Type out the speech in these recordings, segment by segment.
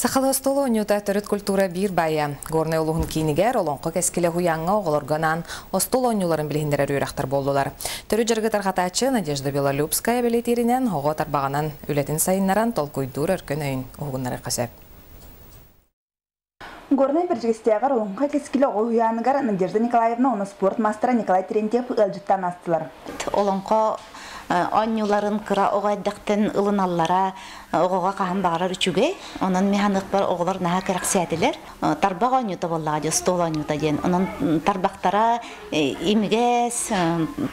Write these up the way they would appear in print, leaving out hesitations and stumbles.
Сахалыы остуол оонньуута төрүт культура биир баайа. Горнай улууһун киинигэр Олоҥхо кэскилэ уһуйааҥҥа оҕолорго анаан остуол оонньууларын билиһиннэрэр үөрэхтэр буоллулар. Төрүт дьарыгы тарҕатааччы Надежда Белолюбская бэлиэтииринэн оҕо тарбаҕынан үлэтин сайыннаран толкуйдуур өркөн өйүн уһугуннарыахха сөп. Горнай Бэрдьигэстээҕэр Олоҥхо кэскилэ оҕо уһуйааныгар Надежда Николаевна уонна спорт маастара Николай Терентьев ыалдьыттаан аастылар. Олоҥхо оонньууларын кыра оҕо эрдэхтэн ылыналлара оҕоҕо хаһан баҕарар үчүгэй. Онон мин ханыахпар оҕолор наһаа кэрэхсээтилэр. Тарбах оонньуута буоллаҕа дии, остуол оонньуута диэн. Онон тарбахтара имигэс,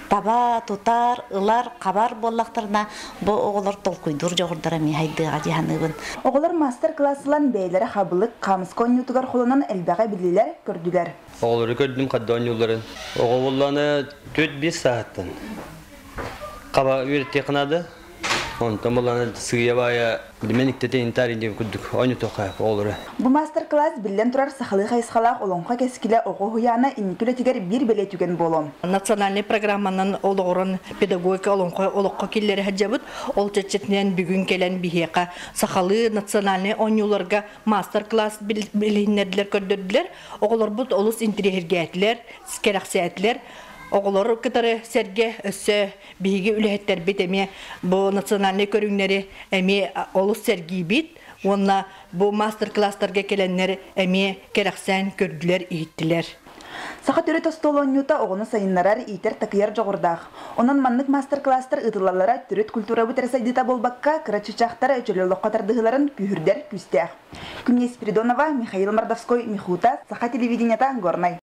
таба, тутар, ылар, хабар буоллахтарына бу оҕолор толкуйдуур дьоҕурдара эмиэ хайдыаҕа дии саныыбын. Оҕолор маастар-кылаас ылан бэйэлэрэ хабылык, хаамыска оонньуутугар холонон элбэҕи биллилэр, көрдүлэр. Оҕолору көрдүм хадда оонньуулларын. Оҕо буоллаҕына 4-5 сааһыттан хаба үөрэттиэххэ наада. Онтон буоллаҕына сыыйа-баайа билимэн иктэтэ интаар диэн курдук оонньотуохха оҕолору. Бу маастар-кылаас биллэн турар сахалыы хайысхалаах Олоҥхо кэскилэ оҕо уһуйаана инники үлэтигэр биир бэлиэ түгэн буолуо. Национальнай программанан олоҕуран педагогика олоҥхо олоххо киллэрэ сылдьабыт. Ол чэрчитинэн бүгүн кэлэн биһиэхэ сахалыы национальнай оонньууларга маастар-класс билиһиннэрдилэр, көрдөрдүлэр. Оҕолорбут олус интириэһиргээтилэр, кэрэхсээтилэр. Оҕолору кытары сэргэ өссө биһиги үлэһиттэрбит эмиэ бу национальнай көрүҥнэри эмиэ олус сэргиибит уонна бу маастар-класстарга кэлэннэр эмиэ кэрэхсээн көрдүлэр-иһиттилэр. Саха төрүт остуол оонньуута оҕону сайыннарар, иитэр-такыйар дьоҕурдаах. Онон маннык маастар-кылаастар ыытыллаллара төрүт культурабыт эрэ сайдыыта буолбакка, кыра чычахтар чөл олоххо тардыһыыларын күүһүрдэр күүстээх. Күннэй Спиридонова, Михаил Мордовской, Михута, Саха телевидениета, Горнай.